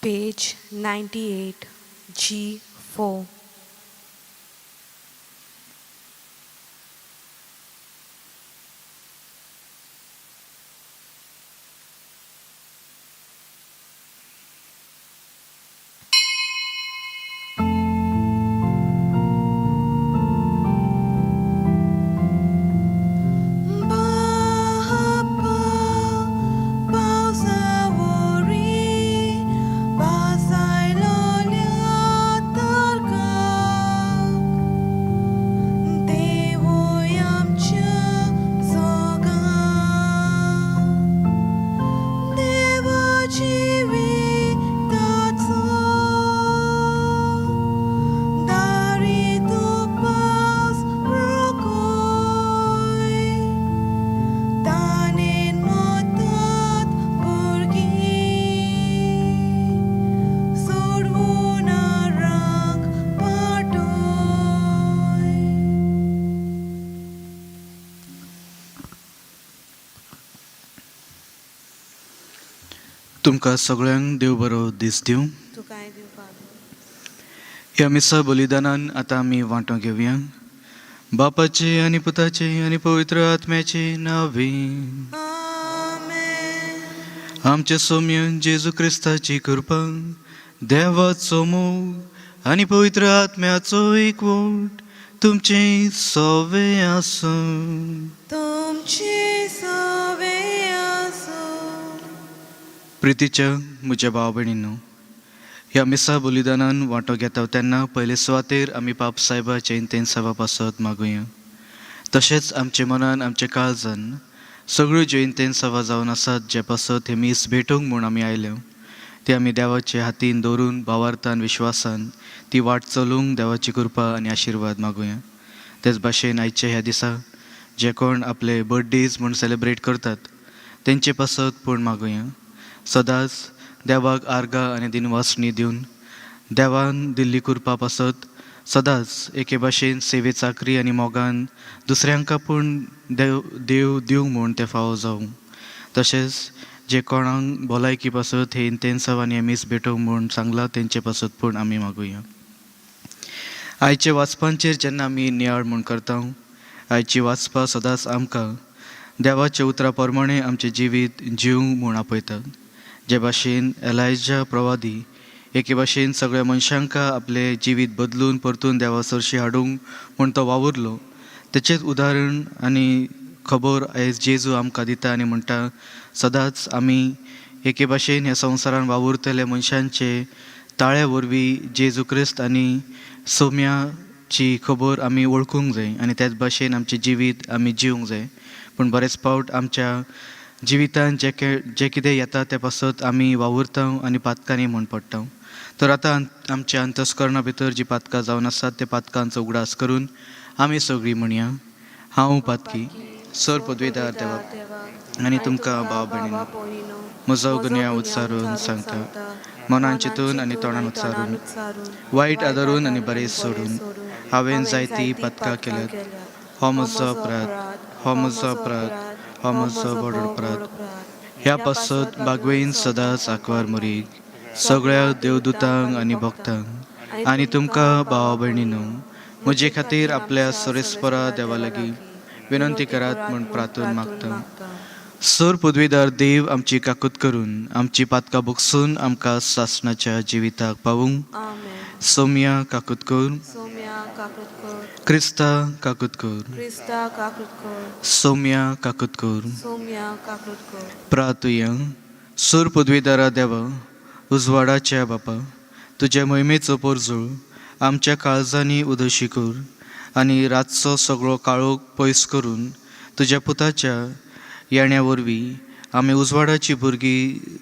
Page 98, G4. तुमकां सगळ्यांक देव बरो दीस दिवं. तुकाय दिवपाक. ह्या मिसा बलिदानान आतां आमी वांटो घेवया. बापाचे आनी पुताचे आनी पवित्र आत्म्याचे नांवे. आमेन. आमच्या सोम्य जेजू क्रिस्ताची कृपा, देवाचो मोग आनी पवित्र आत्म्याचो एकवट तुमचे सवे आसूं. तुमचे सवे आसूं. प्रितीच्या म्हज्या भाव भयणींनो, ह्या मिसा बलिदानान वांटो घेता तेन्ना पयले सुवातेर आमी पाप सायबाचे इंतेन्सावा पासत मागुया. तशेंच आमचे मनान आमच्या काळजान सगळ्यो ज्यो इंतेन्सावा जावन आसात जे पासत हे मीस भेटूंक म्हूण आमी आयल्या ती आमी देवाचे हातीन दवरून भावार्थान विश्वासान ती वाट चलूंक देवाची कृपा आनी आशिर्वाद मागुया. तेच भाशेन आयच्या ह्या दिसा जे कोण आपले बर्थडेज म्हूण सेलेब्रेट करतात तेंचे पासत पूण मागुया. सदांच देवाक आर्गां आनी दिनवासणी दिवन देवान दिल्ली कृपा पासत सदांच एके भाशेन सेवे चाकरी आनी मोगान दुसऱ्यांका पूण देव देव दिवंक म्हूण तें फावो जावं. तशेंच जे कोणाक भलायकी पासत हे इंतेन्सांव आनी हे मीस भेटोवंक म्हूण सांगलां तेंचे पासत पूण आमी मागुया. आयचे वाचपांचेर जेन्ना आमी नियाळ म्हूण करता, आयची वाचपां सदांच आमकां देवाच्या उतरा प्रमाणे आमचें जिवीत जिवंक म्हूण आपयतात. जे भाशेन एलायजा प्रवादी एके भाशेन सगळ्या मनशांक आपलें जिवीत बदलून परतून देवा सरशी हाडूंक म्हूण तो वावुरलो, तेचेंच उदाहरण आनी खबर आयज जेजू आमकां दिता आनी म्हणटा सदांच आमी एके भाशेन ह्या संवसारान वावुरतले मनशांचे ताळ्या वरवीं जेजू क्रिस्त आनी सोम्याची खबर आमी वळखूंक जाय आनी त्याच भाशेन आमचें जिवीत आमी जिवंक जाय. पूण बरेच फावट आमच्या जिवितान जे कितें येता ते पासत आमी वावुरता आनी पातकांनी म्हूण पडटा. तर आतां आमच्या अंतस्करणा भितर जी पातकां जावन आसात त्या पातकांचो उगडास करून आमी सगळीं म्हणया, हांव पातकी सर पदवेदार देवा आनी तुमकां भाव भयणीनो म्हजो गुन्यांव उच्चारून सांगता, मनान चिंतून आनी तोंडान उच्चारून, वायट आदारून आनी बरें सोडून हांवें जायतीं पातकां केल्यात. हो म्हजो अपराध, हो म्हजो अपराध, हो म्हजो व्हड अपराध. ह्या पासत बागवेन सदांच आंकवार मोरीक सगळ्या देवदूतांक आनी भक्तांक आनी तुमकां भावा भयणीनो म्हजे खातीर आपल्या सरेस्परा देवा लागीं विनंती करात म्हूण प्रार्थून मागता. सर पदवीदार देव आमची काकूत करून आमची पातकां भोगसून आमकां सासणाच्या जिविताक पावूंक. आमेन. सोम्या काकूत कर. सोम्या काकूत कर. क्रिस्ता काकूत कर. क्रिस्ता काकूत कर. सोम्या काकूत कर. सोम्या काकूत कर. प्रातुया. सूर पदवीदारा देवा, उजवाडाच्या बापा, तुज्या मोहिमेचो पोरजूळ आमच्या काळजांनी उदशी कर आनी रातचो सगळो काळोख पयस करून तुज्या पुताच्या येण्या वरवीं आमी उजवाडाची भुरगीं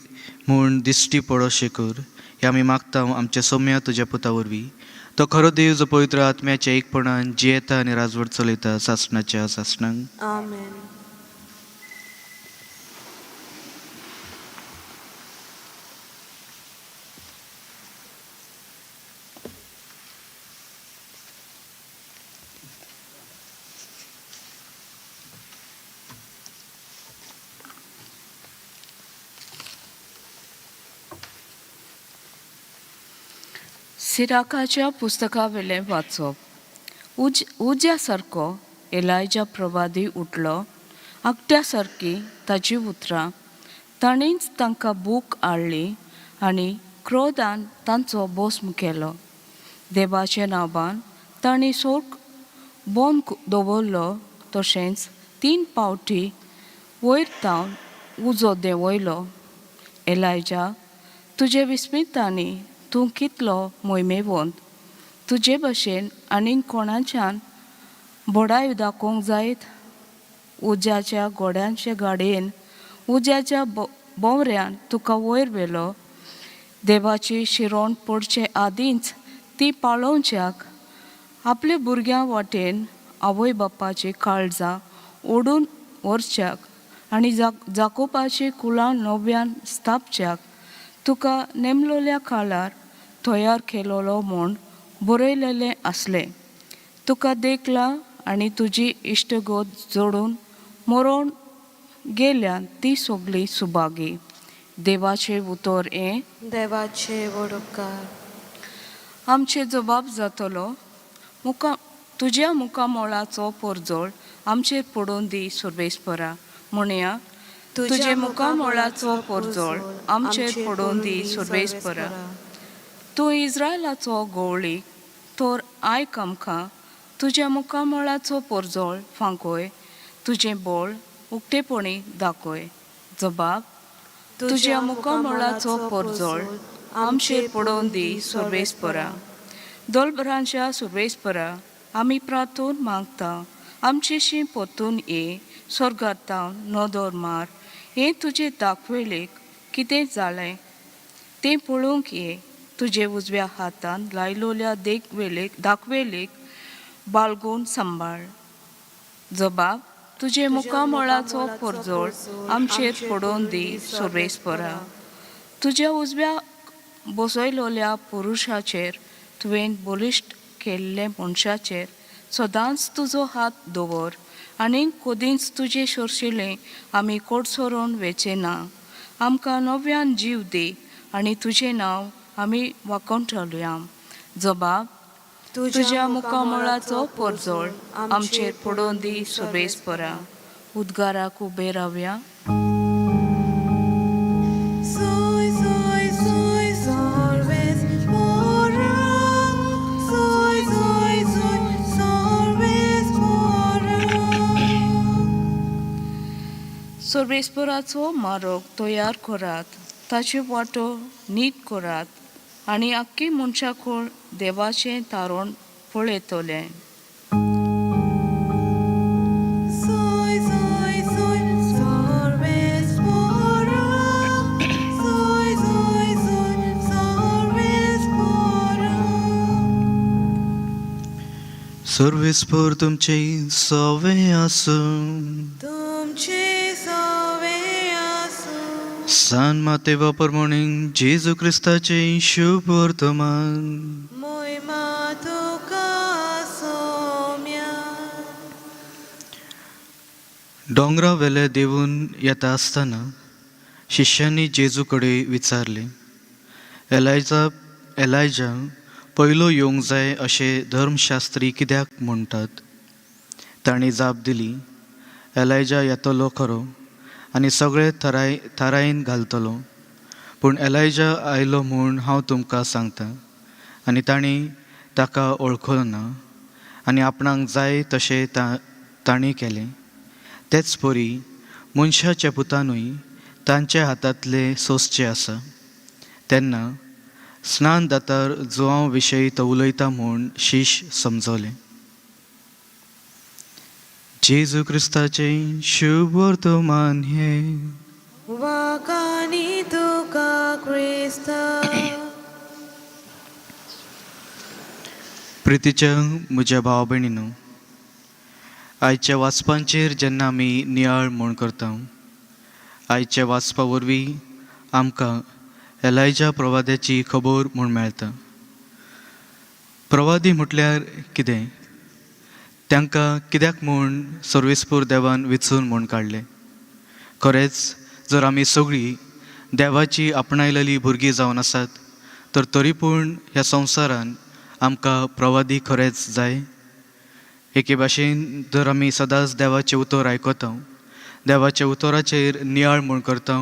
म्हूण दिश्टी पडोशें कर. हें आमी मागता आमच्या सोम्या तुज्या पुता वरवीं, तो खरो देव जो पवित्र आत्म्याच्या एकपणान जियेता आनी राजवट चलयता सासणाच्या सासणांक. आमेन. सिराकाच्या पुस्तकावेलें वाचप. उज्या सारको एलायजा प्रवादी उठलो, आकट्या सारकी ताची उतरां. ताणेंच तांकां बूक हाडली आनी क्रोधान तांचो भस्म केलो. देवाच्या नांवान तांणी सोक बंद दवरलो, तशेंच 3 पावटी वयर तावन उजो देंवयलो. एलायजा, तुजे विस्मितांनी तूं कितलो मोहिमेवंत! तुजे भशेन आनीक कोणाच्यान बडाय दाखोवंक जायत? उज्याच्या घोड्यांचे गाडयेन, उज्याच्या भोंवऱ्यान तुका वयर व्हेलो. देवाची शिरोण पडचे आदींच ती पाळोवच्याक आपल्या भुरग्यां वाटेन आवय बापाची काळजां ओडून व्हरच्याक आनी जाकोबाची कुळां नव्यान स्थापच्याक तुका नेमलोल्या काळार तयार केलोलो म्हूण बरयलेलें आसलें. तुका देखला आनी तुजी इश्टगत जोडून मरोण गेल्या ती सगळी सुभागी. देवाचें उतर हें. देवाचे व्हड उपकार. आमचे जबाब जातलो. मुखा तुज्या मुखामोळाचो परजळ आमचेर पडून दी सुर्वेस्परा. म्हणया, तुजे मुखामोळाचो परजळ आमचेर पडून दी सुर्वेस्परा. तूं इस्रायलाचो गवळीक तर आयक आमकां. तुज्या मुखामळाचो परजळ फांकय, तुजें बळ उक्तेपणी दाखय. जबाब, तुज्या मुखामळाचो परजळ आमचेर पडोवन दी सुर्वेस्परा. दोलबरांच्या सुर्वेस्परा, आमी प्रार्थून मागता, आमचेशी परतून ये. स्वर्गांत तावन नदर मार, हें तुजें दाखवेलेक कितें जालें तें पळोवंक ये. तुजे उजव्या हातान लायलोल्या देखवेलेक दाखवेलेक बाळगून सांबाळ. जबाब, तुजे मुखामळाचो परजळ आमचेर पडोवन दी सुर्वेस्परा. तुज्या उजव्या बसयलोल्या पुरुशाचेर, तुवें बलिश्ट केल्ले मनशाचेर सदांच तुजो हात दवर आनी कदींच तुजे सोरशिलें आमी कोडसरून वेचें ना. आमकां नव्यान जीव दी आनी तुजें नांव आमी वाकोणटलया. जबाब, तुज्या मुखामळाचो परजळ आमचेर पडोवन दी सुर्वेस्परा. उद्गाराक उबे रावया. Soy, soy, soy, sorves porang. Soy, soy, soy, sorves porang. सर्वेस्पराचो मारोग तयार करात, ताचे वाटो नीट करात आनी आख्खी मनशाकूळ देवाचें तारण पळयतलें. Soy, soy, soy, sorves porang. Soy, soy, soy, sorves porang. सर्वेस्पर तुमचे सवे आसूं. तुमचे सवे आसूं. सान मातेवा प्रमाणे जेजू क्रिस्ताचे शुभ वर्तमान. मोहिमा तुका सोम्या. दोंगरा वेले देवून येता आसतना शिष्यांनी जेजू कडेन विचारलें, एलायजा एलायजा पयलो येवंक जाय अशें धर्मशास्त्री कित्याक म्हणटात? तांणी जाप दिली, एलायजा येतलो खरो आनी सगळें थारायन घालतलो, पूण एलायजा आयलो म्हूण हांव तुमकां सांगता आनी तांणी ताका वळखलो ना आनी आपणाक जाय तशें तांणी केलें. तेच परी मनशाच्या पुतानूय तांच्या हातांतलें सोंसचें आसा. तेन्ना स्नान दातार जुवांव विशयी तो उलयता म्हूण शीश समजलें. जेजू क्रिस्ताचें शुभ वर्तमान हें. वाकानी तुका क्रिस्ता. प्रितीच्या म्हज्या भाव भयणीनो, आयच्या वाचपांचेर जेन्ना आमी नियाळ म्हूण करता, आयच्या वाचपा वरवीं आमकां एलायजा प्रवाद्याची खबर म्हूण मेळटा. प्रवादी म्हटल्यार कितें? तांकां कित्याक म्हूण सर्वेस्पूर देवान विचून म्हूण काडलें? खरेंच जर आमी सगळीं देवाची आपणायलेली भुरगीं जावन आसात तर तरी पूण ह्या संवसारान आमकां प्रवादी खरेंच जाय. एके भाशेन जर आमी सदांच देवाचें उतर आयकता, देवाच्या उतराचेर नियाळ म्हूण करता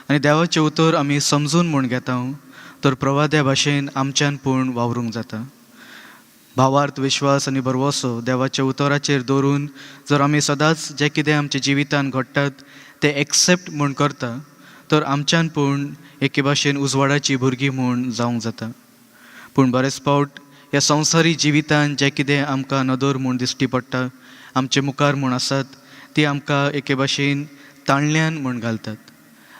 आनी देवाचें उतर आमी समजून म्हूण घेता तर प्रवाद्या भाशेन आमच्यान पूण वावरूंक जाता. भावार्थ, विश्वास आनी भरवसो देवाच्या उतराचेर दवरून जर आमी सदांच जें कितें आमच्या जिवितान घडटात तें एक्सेप्ट म्हूण करता तर आमच्यान पूण एके भाशेन उजवाडाची भुरगीं म्हूण जावंक जाता. पूण बरेच फावट ह्या संवसारी जिवितान जें कितें आमकां नदर म्हूण दिश्टी पडटा, आमचे मुखार म्हूण आसात, ती आमकां एके भाशेन ताणल्यान म्हूण घालतात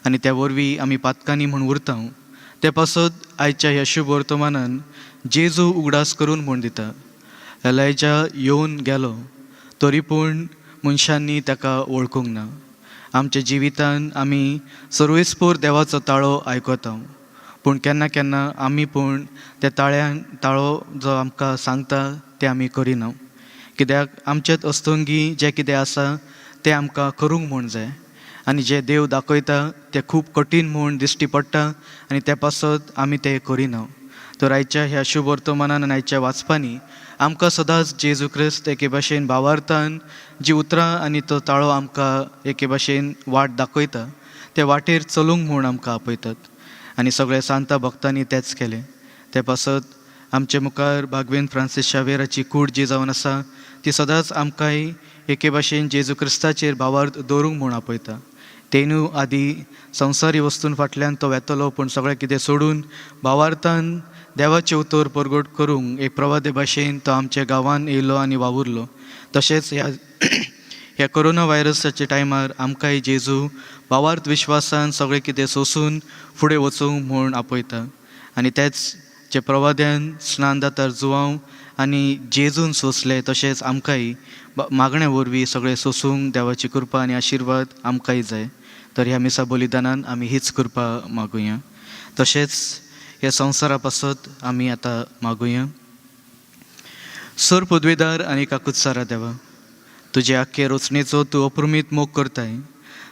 आनी त्या वरवीं आमी पातकांनी म्हूण उरता. ते पासत आयच्या ह्या शुभ वर्तमानान जेजू उगडास करून म्हूण दिता, एलायजा येवन गेलो तरी पूण मनशांनी ताका वळखूंक ना. आमच्या जिवितान आमी सर्वेस्पोर देवाचो ताळो आयकता पूण केन्ना केन्ना आमी पूण त्या ताळ्यान ताळो जो आमकां सांगता तें आमी करिना, कित्याक आमच्यात अस्तंगी जें कितें आसा तें आमकां करूंक म्हूण जाय आनी जें देव दाखयता तें खूब कठीण म्हूण दिश्टी पडटा आनी ते पासत आमी तें करिना. तर आयच्या ह्या शुभ वर्तमानान आनी आयच्या वाचपांनी आमकां सदांच जेजू क्रिस्त एके भाशेन भावार्थान जी उतरां आनी तो ताळो आमकां एके भाशेन वाट दाखयता ते वाटेर चलूंक म्हूण आमकां आपयतात आनी सगळ्या सांता भक्तांनी तेंच केलें. ते पासत आमचे मुखार बागवेन फ्रांसीस शावेराची कूड जी जावन आसा ती सदांच आमकांय एके भाशेन जेजू क्रिस्ताचेर भावार्थ दवरूंक म्हूण आपयता. तेनू आदी संवसारी वस्तून फाटल्यान तो वेतलो पूण सगळें कितें सोडून भावार्थान देवाचें उतर परगट करूंक एक प्रवादे भाशेन तो आमच्या गांवान येयलो आनी वावुरलो. तशेंच ह्या ह्या कोरोना व्हायरसाच्या टायमार आमकांय जेजू भावार्थ विश्वासान सगळें कितें सोंसून फुडें वचूंक म्हूण आपयता आनी तेच जे प्रवाद्यान स्नान दातार जुवांव आनी जेजून सोंसले तशेंच आमकांय मागण्या वरवीं सगळें सोंसूंक देवाची कृपा आनी आशिर्वाद आमकांय जाय. तर ह्या मिसा बलिदानान आमी हीच कृपा मागुया. तशेंच ह्या संवसारा पासत आमी आतां मागुया. सर पदवेदार आनी काकुत्सारा देवा, तुजे आख्खे रचणेचो तूं अप्रमीत मोग करताय.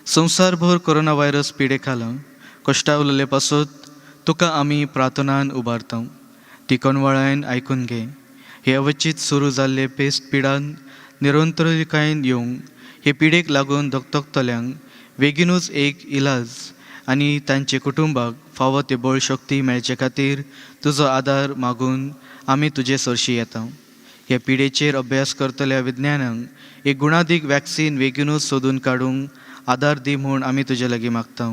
संवसारभर कोरोना व्हायरस पिडे खाला कश्टावलेले पासत तुका आमी प्रार्थनान उबारता, ती कणवळायन आयकून घे. हे अवचीत सुरू जाल्ले पेस्ट पिडान निरंतरकायेन येवंक हे पिडेक लागून धगधगतल्यांक बेगीनूच एक इलाज आनी तांचे कुटुंबाक फावो ती बळ शक्ती मेळचे खातीर तुजो आदार मागून आमी तुजे सरशी येता. ह्या पिडेचेर अभ्यास करतल्या विज्ञानांक एक गुणादीक वॅक्सीन बेगीनूच सोदून काडूंक आदार दी म्हूण आमी तुजे लागीं मागता.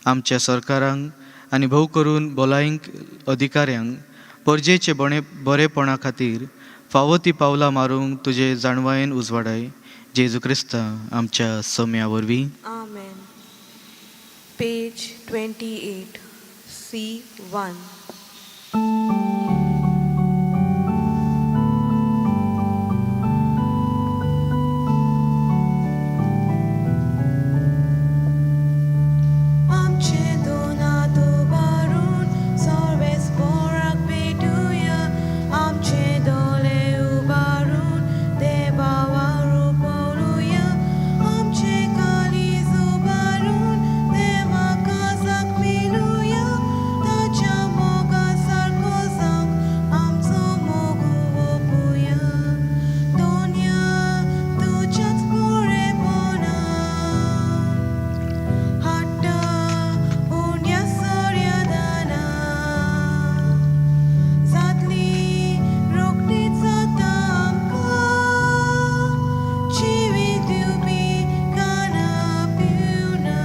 आमच्या सरकारांक आनी भोव करून भलायक अधिकाऱ्यांक परजेचे बरेपणा खातीर फावो ती पावलां मारूंक तुजे जाणवायेन उजवाडाय. जेजू क्रिस्ता आमच्या सम्या वरवीं. आमेन. Page 28, C1. आमचे दोनात उबारून सर्वेस्पोराक भेटुया, आमचे दोळे उबारून देवा वारू पळोवया, आमचे काळीज उबारून देवा काजाक मेळुया, ताच्या मोगा सारको जावंक आमचो मोग ओपुया. दोनया तुज्याच बरेपणा हाडटा उण्या सोऱ्यादाना जातली रोखडीच जाता आमकां जिवीत दिवपी काना पिवना.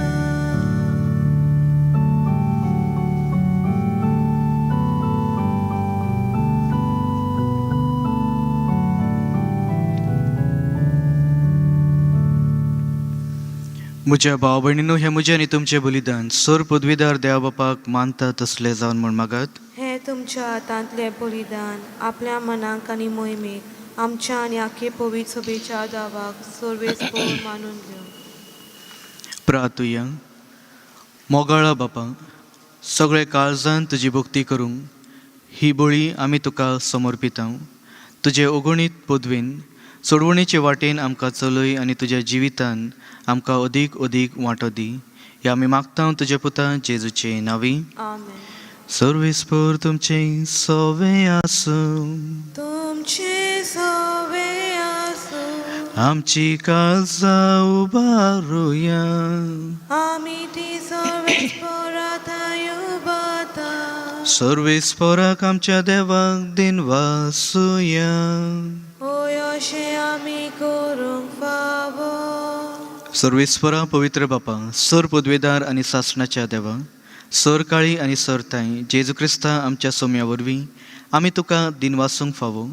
म्हज्या भाव भयणींनो, हें म्हजें आनी तुमचें बलिदान सर पदवीदार देवा बापाक मानता तसलें जावन म्हूण मागात. हें तुमच्या हातांतलें बलिदान आपल्या मनाक आनी मोहिमेक आमच्या आनी आखे पवित्र सभेच्या दावाक सर्वेस्पोर मानून घेवं. प्रातुया. मोगाळा बापा, सगळे काळजान तुजी भक्ती करूंक ही बळी आमी तुका समर्पिता. तुजे अगणीत पदवीन सोडवणेचे वाटेन आमकां चलय आनी तुज्या जिवितान आमकां अदीक अदीक वांटो दी. हे आमी मागता तुज्या पुता जेजूचे नांवी. आमेन. सर्वेस्पर तुमचें सोवे आसूं. तुमचे सवे आसूं. आमची काळजां उबारुया. आमी ती सर्वेस्पराथाय उबाता. सर्वेस्पराक आमच्या देवाक दिनवासुया. होय अशें आमी करूंक फावो. सर्वेस्परा पवित्र बापा, सर पदवेदार आनी सासणाच्या देवा, सर काळी आनी सर ताई जेजू क्रिस्ता आमच्या सोम्या वरवीं आमी तुका दिनवासूंक फावो.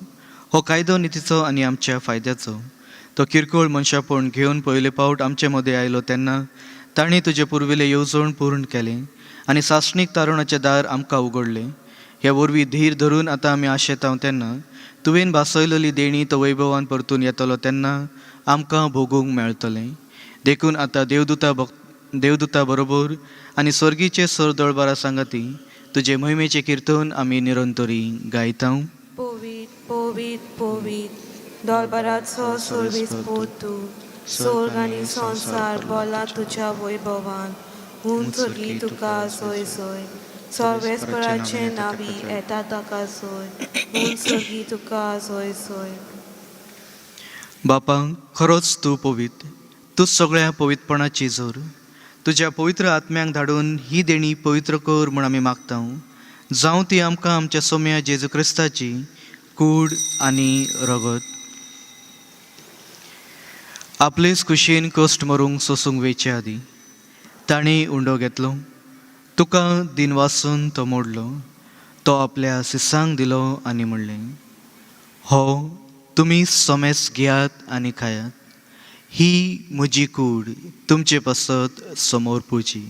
हो कायदो नितीचो आनी आमच्या फायद्याचो. तो किरकोळ मनशापण घेवन पयले पावट आमचे मदें आयलो तेन्ना तांणी तुजे पुर्विल्लें येवजण पूर्ण केलें आनी सासणीक तारुणाचें दार आमकां उगडलें. हे वरवीं धीर धरून आतां आमी आशेतांव तेन्ना तुवें भासयलेली देणी तो वैभवान परतून येतलो तेन्ना आमकां भोगूंक मेळटलें. देखून आतां देवदूता बरोबर आनी स्वर्गीचे सर दळबारा सांगाती तुजे मोहिमेचें किर्तन आमी निरंतरी गायता. पवीत पवीत पवीत दोलबराचो सर्वीस पोतू, स्वर्ग आनी संवसार बोला तुज्या वैभवान. उंच स्वर्गी तुका सोय सोय. सर्वेस्पराचे नावी येता ताका सोय. उंच स्वर्गी तुका सोय सोय. बापा, खरोच तूं पवीत, तूं सगळ्या पवित्रपणाची जोर. तुज्या पवित्र आत्म्यांक धाडून ही देणी पवित्र कर म्हूण आमी मागता. जावं ती आमकां आमच्या सोम्या जेजू क्रिस्ताची कूड आनी रगत. आपलेच कुशीन कश्ट मरूंक सोसूंक वेचे आदीं तांणी उंडो घेतलो, तुका दिनवासून तो मोडलो, तो आपल्या सिसांक दिलो आनी म्हणलें, हो तुमी सोमेस घेयात आनी खायात, ही म्हजी कूड तुमचे पासत समोर पुजी.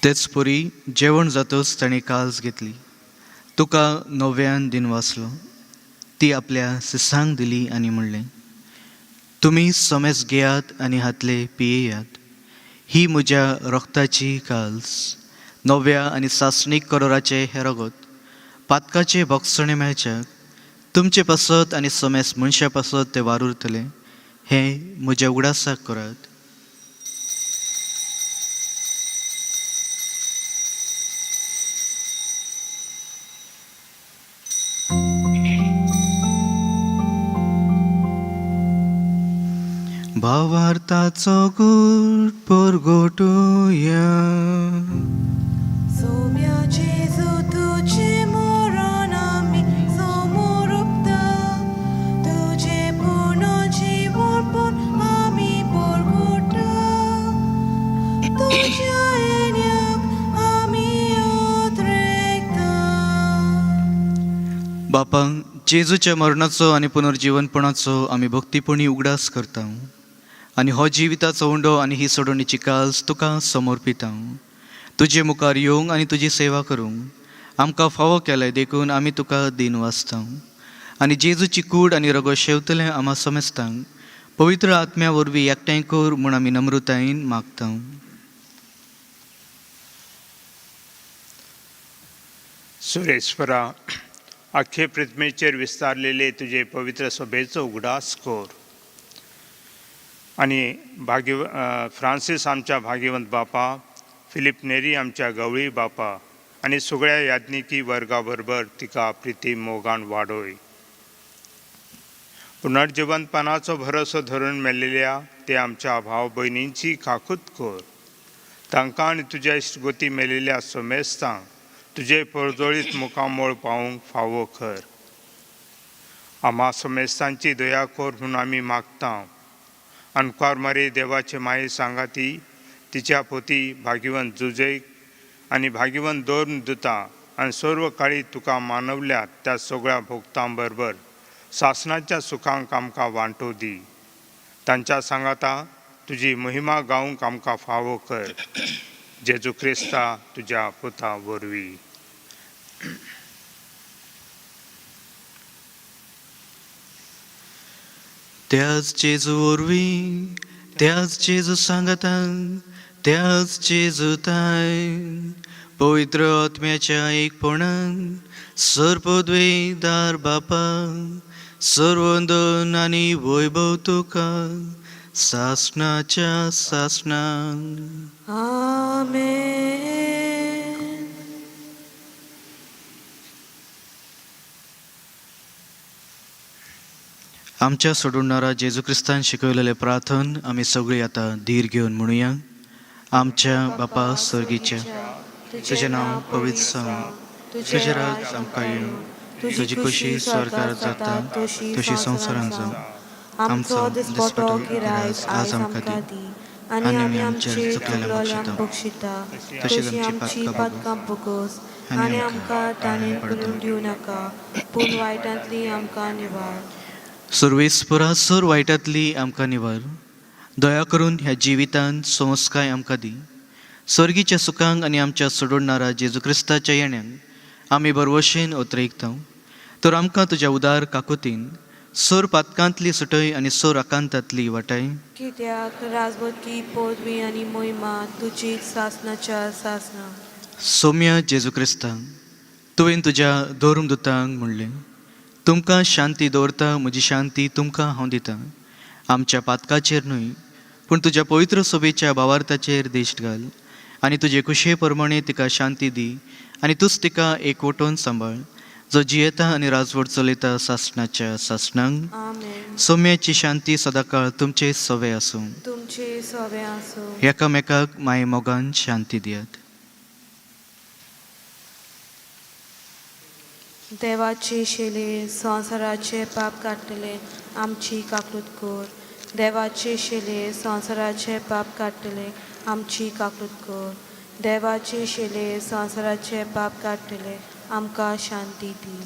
तेच परी जेवण जातच ताणें काल्स घेतली, तुका नव्यान दिनवासलो, ती आपल्या सिसांक दिली आनी म्हणलें, तुमी सोमेस घेयात आनी हातले पियेयात, ही म्हज्या रक्ताची काल्स, नव्या आनी सासणीक करोराचें हें रगत पातकाचें भोगसणें मेळच्याक तुमचे पासत आनी सोमेस मनशा पासत तें वारुरतलें. हें म्हज्या उगडासाक करात. भावार्थाचो गूट परगटुया. सोम्या जेजू तुजें मरण आमी समोर उरता, तुजें पूर्ण जिवनपण आमी परगटा, तुज्या येण्याक आमी उतरेकता. बापा, जेजूच्या मरणाचो आनी पुनर्जीवनपणाचो आमी भक्तीपणी उगडास करता आनी हो जिविताचो उंडो आनी ही सोडवणीची काल्स तुका समर्पिता. तुजे मुखार येवंक आनी तुजी सेवा करूंक आमकां फावो केलें देखून आमी तुका दीन वाचता आनी जेजूची कूड आनी रगत शेवतलें आमा समेस्तांक पवित्र आत्म्या वरवीं एकठांय कर म्हूण आमी नम्रतायेन मागता. सुरेश्वरा, आख्खे पृथ्वीचेर विस्तारलेले तुजे पवित्र सभेचो उगडास कर आनी भाग्य फ्रांसीस आमच्या भाग्यवंत बापा, फिलीप नेरी आमच्या गवळी बापा आनी सगळ्या याज्ञिकी वर्गा बरोबर तिका प्रिती मोगान वाडोय. पुनर्जिवंतपणाचो भरोसो धरून मेल्लेल्या ते आमच्या भाव भयणींची काकूत कर. तांकां आनी तुज्या इश्टगोती मेलेल्या सोमेस्तांक तुजे परजळीत मुखामळ पावूंक फावो कर. आमा समेस्तांची दया कर म्हूण आमी मागता. अनकार मारी देवाचे माये सांगाती तिच्या पोती भाग्यवंत जुजैक आनी भाग्यवंत दोन दुता आनी सर्व काळी तुका मानवल्यात त्या सगळ्या भोगतां बरोबर सासणाच्या सुखांक आमकां वांटो दी. तांच्या सांगाता तुजी महिमा गावंक आमकां फावो कर. जेजू क्रिस्ता तुज्या पुता वरवीं. त्याच जेजू वरवीं, त्याच जेजू सांगातान, त्याच जेजू ताय, पवित्र आत्म्याच्या एकपणान सर्पद्वेदार बापा सर्वंदन आनी वैभव तुका सासणाच्या सासणाक. आमेन. आमच्या सोडणारा जेजू क्रिस्तान शिकवलेले प्रार्थन आमी सगळीं आतां धीर घेवन म्हणुया. आमच्या बापा सर्गीच्या, तुजें नांव पवित्र जावं, तुजें राज आमकां येवं, तुजी खुशी स्वर्गार जाता तशी संवसारांत जावं. आमचो दिसपटो गिरायक आज आमकां दी आनी आमी आमचे चुकलेल्यांक बक्षिता तशी आमची पातकां भोगोस आनी आमकां ताणें करून दिवं नाका, पूण वायटांतली आमकां निवार. सुर्वेस्पुरा सोर वायटांतली आमकां निवार. दया करून ह्या जिवितांत संस्काय आमकां दी. सर्गीच्या सुखांक आनी आमच्या सोडणारा जेजू क्रिस्ताच्या येण्याक आमी बरवशेन ओतरेकता. तर आमकां तुज्या उदार काकुतीन सोर पातकांतली सुटय आनी सोर आकांतांतली वाटाय. कित्याक राजवटी पदवी आनी मोहिमा तुजी सासणाच्या सासणा. सोम्या जेजू क्रिस्ता, तुवें तुज्या धर्मदुतांक म्हणलें, तुमकां शांती दवरता, म्हजी शांती तुमकां हांव दितां. आमच्या पातकाचेर न्हय पूण तुज्या पवित्र सोबेच्या भावार्थाचेर दिश्ट घाल आनी तुजे खुशये प्रमाणे तिका शांती दी आनी तूंच तिका एकवटून सांबाळ, जो जियेता आनी राजवट चलयता सासणाच्या सासणांक. आमेन. सोम्याची शांती सदांकाळ तुमचे सवे आसूं. तुमचे सवे आसूं. एकामेकाक माये मोगान शांती दियात. देवाचे शेले संवसाराचे पाप काडटले आमची काकूत कर. देवाचे शेले संवसाराचे पाप काडटले आमची काकूत कर. देवाचे शेले संवसाराचे पाप काडटले आमकां शांती दी.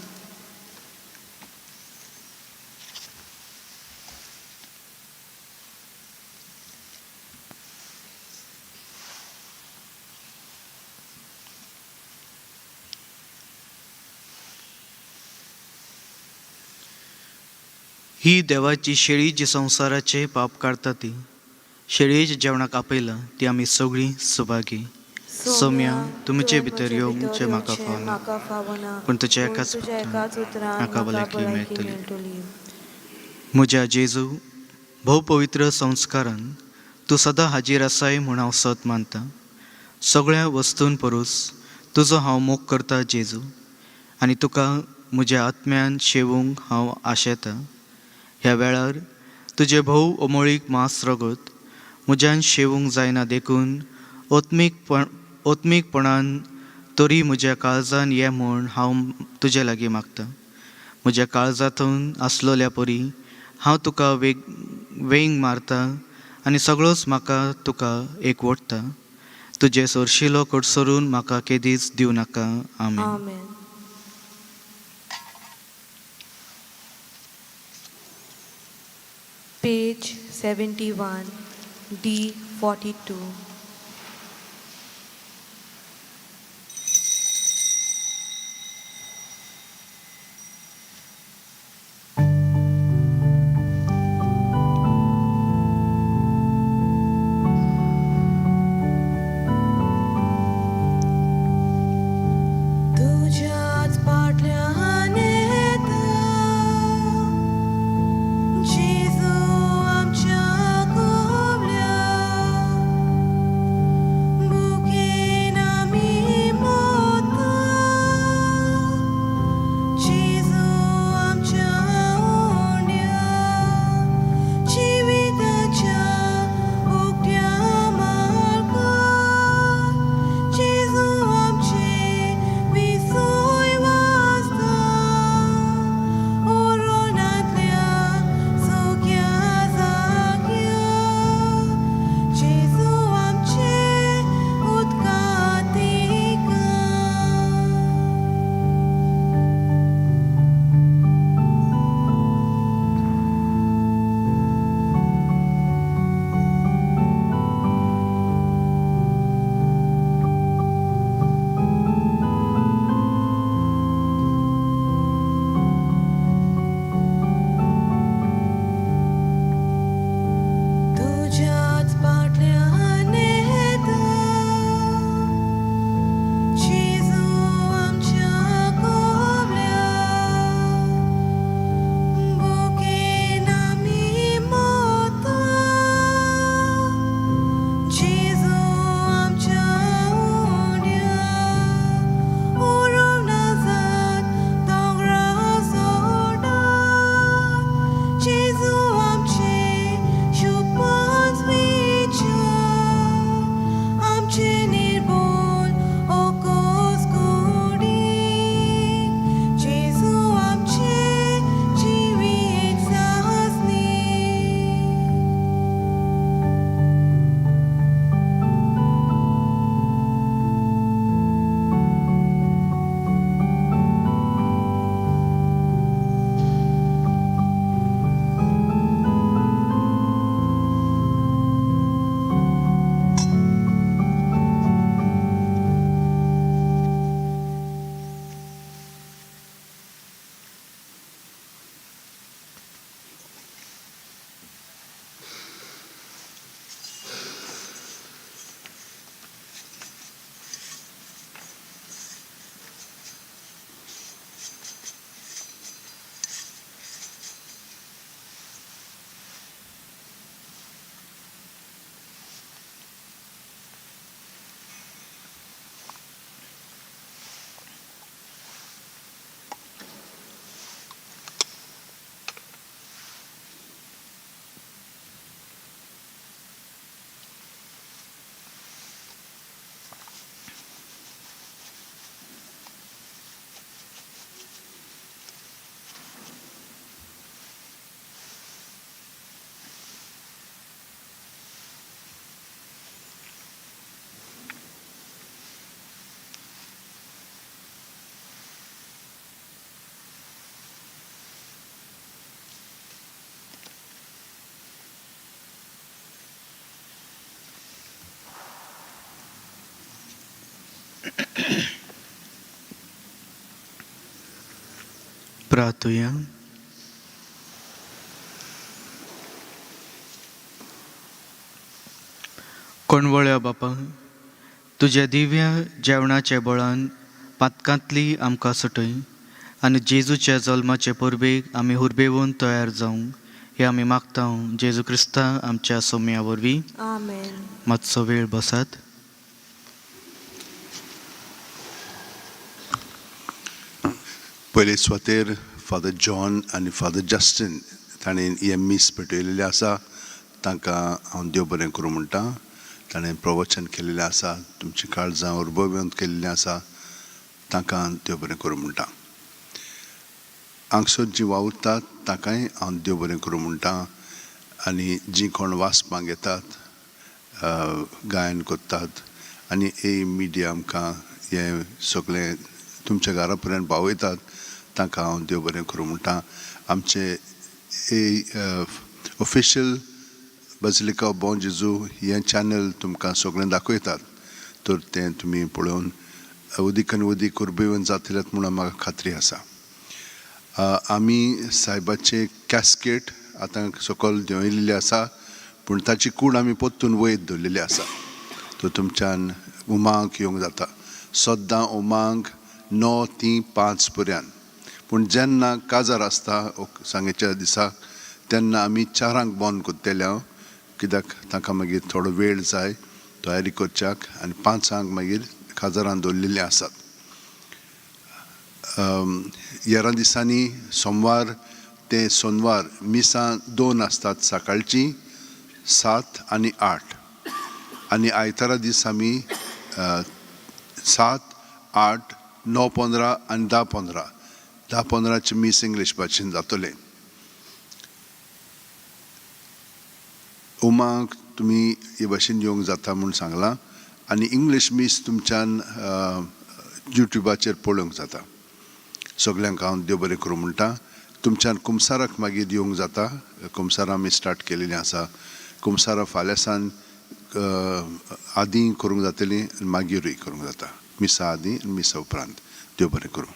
ही देवाची शेळी जी संवसाराचे पाप काडटा ती शेळयेच्या जेवणाक आपयला ती आमी सगळीं सुभागी. सोम्या, तुमचे भितर येवचें म्हाका फावना, पूण तुज्या एकाच उतरान म्हाका भलायकी मेळटली. म्हज्या जेजू, भोव पवित्र संस्कारान तूं सदां हाजीर आसाय म्हूण हांव सत मानतां. सगळ्या वस्तून परस तुजो हांव मोग करता जेजू, आनी तुका म्हज्या आत्म्यान शेवूंक हांव आशेतां. ह्या वेळार तुजें भोव अमोळीक मांस रगत म्हज्यान शेवूंक जायना देखून ओत्मीकपणान तरी म्हज्या काळजान ये म्हूण हांव तुजे लागीं मागतां. म्हज्या काळजांतून आसलोल्या परी हांव तुका वेंग मारता आनी सगळोच म्हाका तुका एकवटता. तुजें सोरशिलो कडसरून म्हाका केदीच दिवं नाका. आमेन. आमेन. Page 71, D 42. तुझ्याच पाटल्यान येता जेजू आमच्या गोवल्या. प्रार्थुया. कोणवळ्या बापा, तुज्या दिव्या जेवणाच्या बळान पातकांतली आमकां सुटय आनी जेजूच्या जल्माचे परबेक आमी हुरबेवन तयार जावंक हे आमी मागता जेजू क्रिस्ता आमच्या सोम्या वरवीं. आमेन. मातसो वेळ बसात. पयले सुवातेर फादर जॉन आनी फादर जस्टीन ताणें हें मीस पेटयलेलें आसा. तांकां हांव देव बरें करूं म्हणटा. ताणें प्रवचन केलेलें आसा, तुमची काळजां उर्बेवंत केल्लीं आसा. तांकां देव बरें करूं म्हणटा. हांगसर जीं वावुरतात तांकांय हांव देव बरें करूं म्हणटा. आनी जीं कोण वाचपाक येतात, गायन करतात आनी ए मिडिया आमकां हें सगळें तुमच्या घरा पर्यंत पावयतात तांकां हांव देव बरें करूं म्हणटा. आमचे ए ऑफिशियल बजलिका ऑफ बॉन जेजू हें चॅनल तुमकां सगळें दाखयतात, तर तें तुमी पळोवन उदीक आनी उदीक उर्बेवन जातलें म्हणून म्हाका खात्री आसा. आमी सायबाचें कॅस्केट आतां सकयल देंवयलेलें आसा, पूण ताची कूड आमी परतून वयर दवरलेली आसा. तर तुमच्यान उमांक येवंक जाता सद्दां उमांक 9 ते 5 पर्यंत. पूण जेन्ना काजार आसता सांगेच्या दिसा तेन्ना आमी 4 बंद करतले हांव, कित्याक तांकां मागीर थोडो वेळ जाय तयारी करच्याक आनी 5 मागीर काजारान दवरलेलीं आसात. येरा दिसांनी सोमवार ते सोनवार मिसां 2 आसतात, सकाळचीं 7 आनी 8, आनी आयतारा दीस आमी 7, 8, 9:15 आनी 10:15. 10:15 मीस इंग्लीश भाशेन जातलें. उमाक तुमी हे भाशेन येवंक जाता म्हूण सांगलां आनी इंग्लीश मीस तुमच्यान युट्युबाचेर पळोवंक जाता. सगल्यांक हांव देव बरें करूं म्हणटा. तुमच्यान कुमसाराक मागीर येवंक जाता. कुमसारां आमी स्टार्ट केलेलीं आसा. कुमसारां फाल्यां सान आदीं करूंक जातलीं आनी मागीरूय करूंक जाता. मिसा आदीं आनी मिसा उपरांत. देव बरें करूं.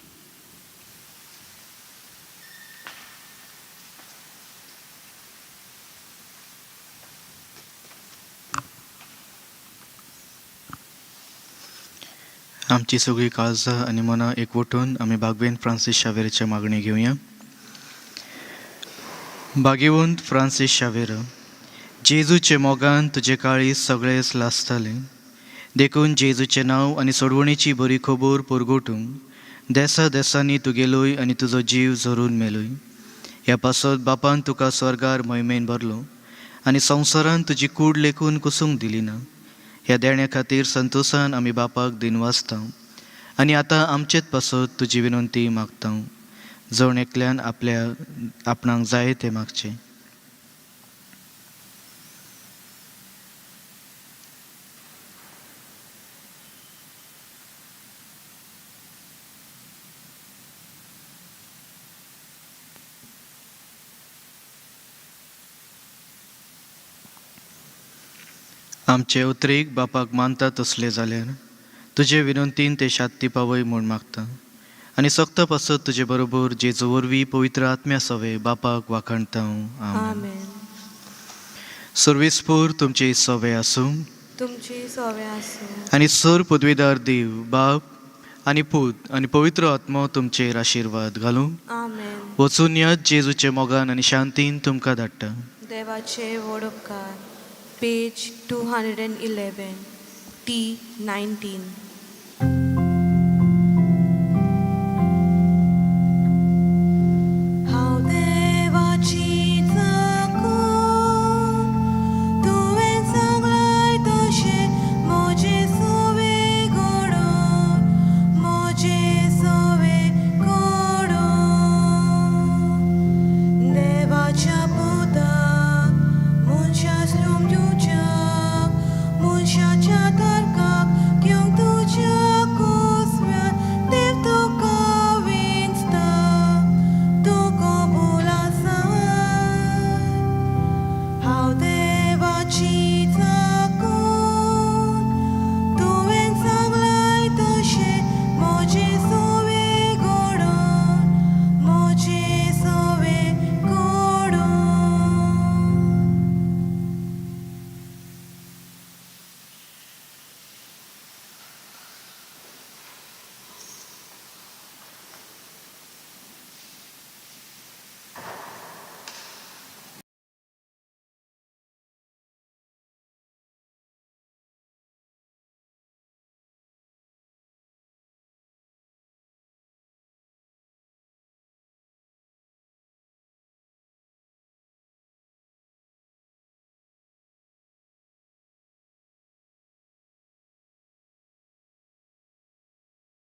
आमची सगळी काळजां आनी मनां एकवटून आमी बागवेन फ्रांसीस शावेराच्या मागणी घेवया. बागेवंत फ्रांसीस शावेर, जेजूचे मोगान तुजे काळीज सगळेच लासतालें, देखून जेजूचें नांव आनी सोडवणीची बरी खबर पुरगोटूंक देसा देसांनी तुगेलोय आनी तुजो जीव झरून मेलोय. ह्या पासत बापान तुका स्वर्गार महिमेन भरलो आनी संवसारान तुजी कूड लेखून कुसूंक दिली ना. ह्या देण्या खातीर संतोशान आमी बापाक दिनवासता आनी आतां आमचेच पासत तुजी विनंती मागता. जण एकल्यान आपल्या आपणाक जाय तें मागचें. आमचे उतरेक बापाक मानता तसले जाल्यार तुजे विनंतीन ते शांती पावय म्हूण मागता आनी सक्त पासत तुजे बरोबर जेजू वरवीं पवित्र आत्म्या सवे बापाक वाखाणता. आमेन. सर्वेस्पूर तुमचे सवे आसूं, तुमची सवे आसूं आनी सर पदवीदार देव बाप आनी पूत आनी पवित्र आत्मो तुमचेर आशिर्वाद घालूं. आमेन. वचून यात जेजूचे मोगान आनी शांतीन तुमकां धाडटा. देवाचे व्हड उपकार. Page 211, T 19.